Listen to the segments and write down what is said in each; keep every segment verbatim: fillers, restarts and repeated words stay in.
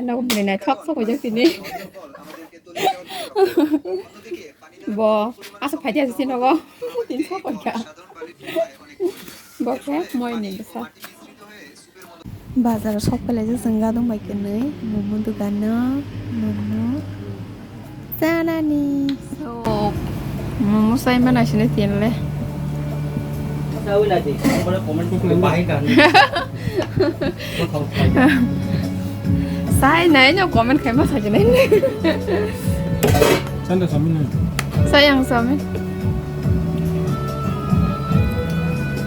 Nogo bini naithok sok paijak tini. Bo aswk phaidi aswk se nogo. Tini sok paikha. Bo khe moi ni bwsa. Bazar o sok pailaijak chwng gadong bai kwnwi. Momo dogano momo chanani. So, momo sai mana sini tin le. Sai nai no comment khai ma sai nai. Sanda sami nai. Sai yang sami.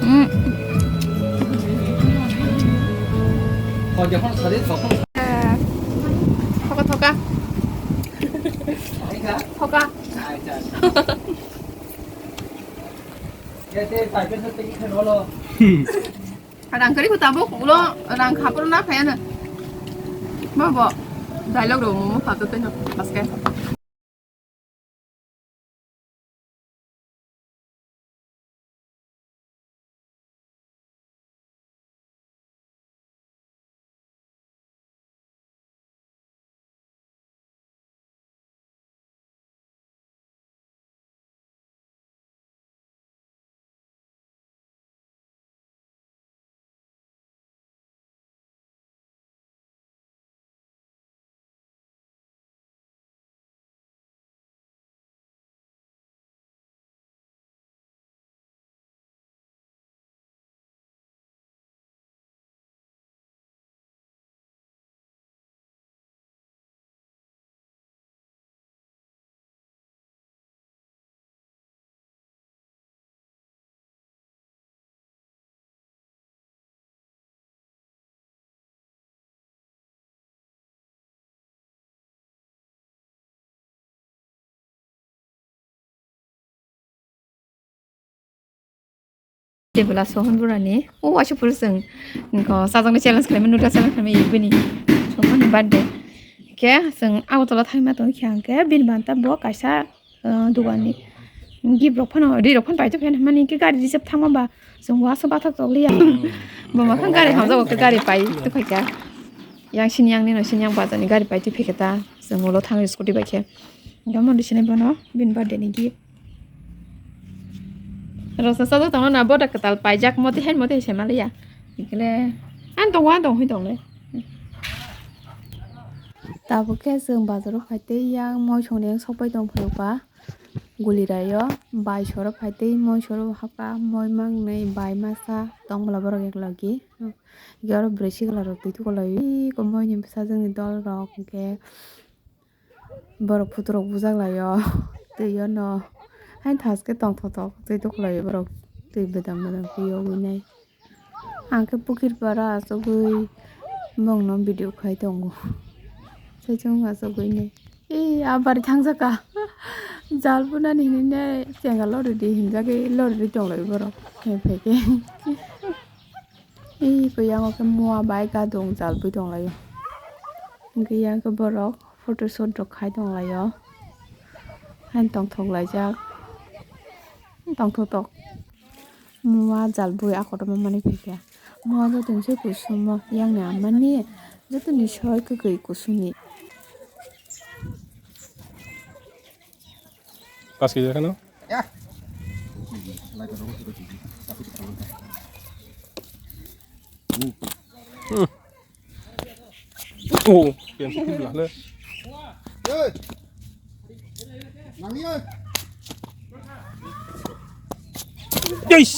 Hmm. Thoka thoka. Thoka. Rang kari ko tabuk ulo rang khapur na khaya na. Ba bo dialogue ro momo phato tei no paske. Tebela sohon burani o waisa phuru chwng ko sajak ni challenge khlaimani, noodle challenge khlaimani bini sohon ni birthday. Khe chwng Agartala thaima tong khe ang khe bini banta bo kaisa ah, dogani gift rok phano, ri rok phano paitokhe hinmani hwnkhe gari reserve thangma ba chwng uaso bathak tokliya. Bo makhang gari hamjak, o khe gari pai tokhaikha. Yang sini yang nino sini yang bazar ni gari pai twi phaikha ta. Chwng ulo thang scooty bai khe. Hwnkhe omo rwsini bono bini birthday ni gift. Rwsa sajak tongna na boda kwtal paijak moti hai moti hai se maliya. Hwnkhe le ang tongo, ang tong hoi tongle. Tabuk khe chwng bazaro phai tei yang moi songni yang sokbai tong phai o ba guli rai o bai soro phai tei moi soro hapka moi mangnwi bai masa tong bwla borok ek logi. Hwnkhe oro bwrwi sikla rok twi thuklai o eko moi ni bwsajwk ni dol rok hwnkhe borok photo rok bujak lai o twi o no haino thaske tongthok thok twi thuklai o borok twi bwdang bwdang twi o winai. Ang khe pukhir para achugwi bongno video khai tongo. Saichung achugwi ne. Ee, a bari thangjakha. Jal bunani hinwi ne chenga loridi hinjagwi loridi tonglai borok. Hemphai khe. Ee, koi yango khe mua bai gadung jal bui tonglaio. Hwnkhe yang khe borok photo shoot rok khai tonglaio. Haino tongthok laijak. Tongthok tok. Mua jal bui a kotorma manwi phaikha. Mua joto ni soi kusumo, yang ni ama ni joto ni soi kwkwi kusuni. Pas kija kheno? Hmm. Oh, pian sukul lah le. Eish.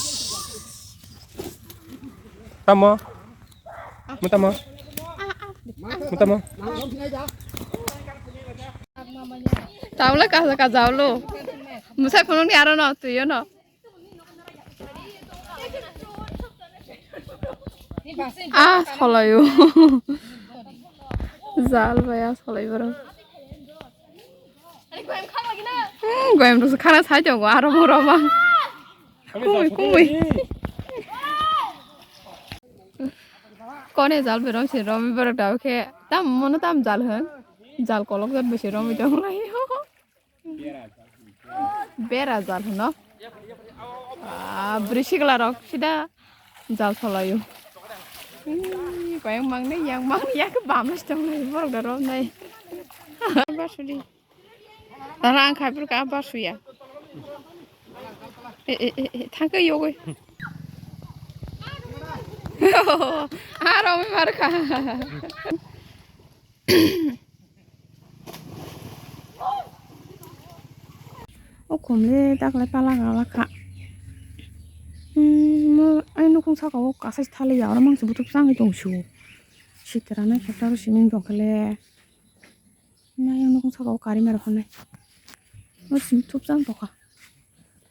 Tamo. Mo tamo. Mo tamo. Tamo le ka ka jalo. Musai phunung ni aro no tuyo no. Ah, solayo. Jal bai ah, solai borok. Hmm, goyam rok khana sai tongo, aro borok ma. Kumui, kumui. Kone jal berong se romi borok dao khe. Tam mono tam jal hwn. Jal kolok jat bese romi tong lai. Bera jal hwno. Ah, bwrwi sikla rok sida jal solaio. Ih, payung mangnai, yang mangnai, yak bamlai tong lai, borok da rom nai. Basuri. Tara ang khai borok a basuya. E, e, e, e, thangka yogoi. Aro mi marka. O khum le daklai pala gala kha. Hmm, mo, ai nukung saka o kasai thali ya, oro mangsi butup sangwi tong su. Sitra nai khe taro simi tong khe le. Nai ang nukung saka o kari mero hwnwi. O simi thup jang tokha.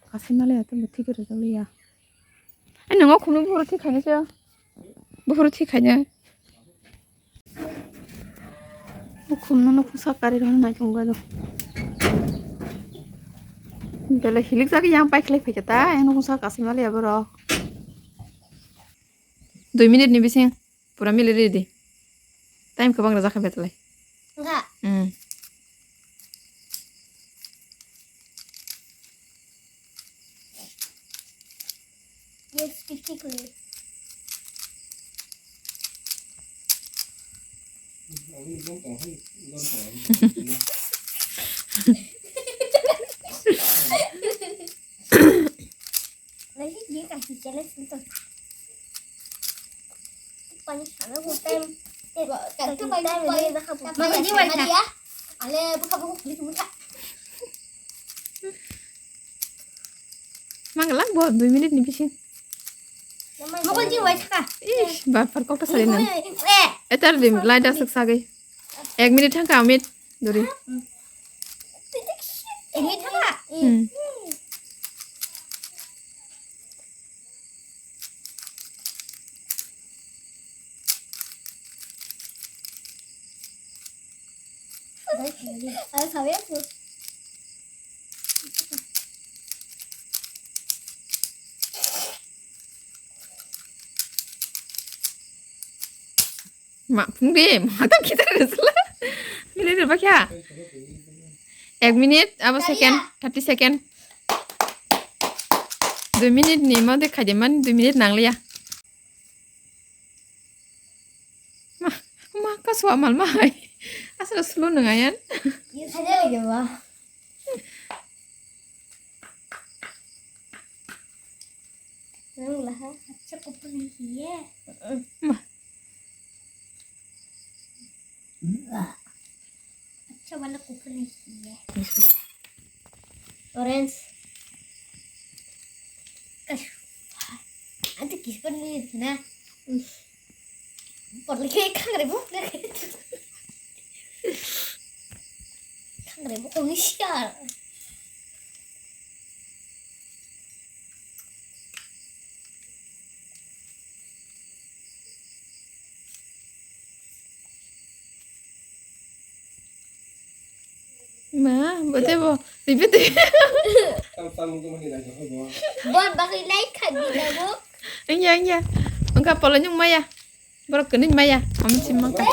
Kasai male ya tamo thik rijak liya. Ai nongo khumno buphuru thik khaina se. Buphuru thik khaina. O khumno no kusa kari rw nai tongo do. Bele hilik jagwi yang pai khlai phaikha ta, yang no kusa kasai maliya borok. Dui minute ni bising pura mili ridi. Time kwbang rwjak kha betlai. Wngkha? Hmm. Yes, fifty kilo. Lagi dia kasih challenge itu. Paling sana bukan. Kan tu paling paling. Mana dia? Ale buka buku beli buka. Mang lang bo dui minute ni bising. Mokol jing wai thaka. Ish, bapar kok ta sari nang. Eh. Etar dim lai da sak sagai. Ek minute thang ka amit duri. Ek minute thaka. Hmm. Ma phung de, ma to kita resla. Mile de bakya. Ek minute, abo second, thirty second. Dui minute ni ma de khaide man, dui minute nang liya. Ma, ma, kaswa mal ma hai. Asal slow nang ayan. Yes, ada lagi, Wah. Nang lah, ha? Acha kupun ni hiye. Ma. Acha wala kupun ni hiye. Orange. Kash. Ante kispar ni na. Por lagi kangre bu. Kangre bu kong siar. Ma, bote bo, ribe te. Tam tam ko mani lagi ho bo. Bon bagwi lai kha di na bo. Engya, engya. Engka polo nyung maya. Borok kini maya. Am sim mangka.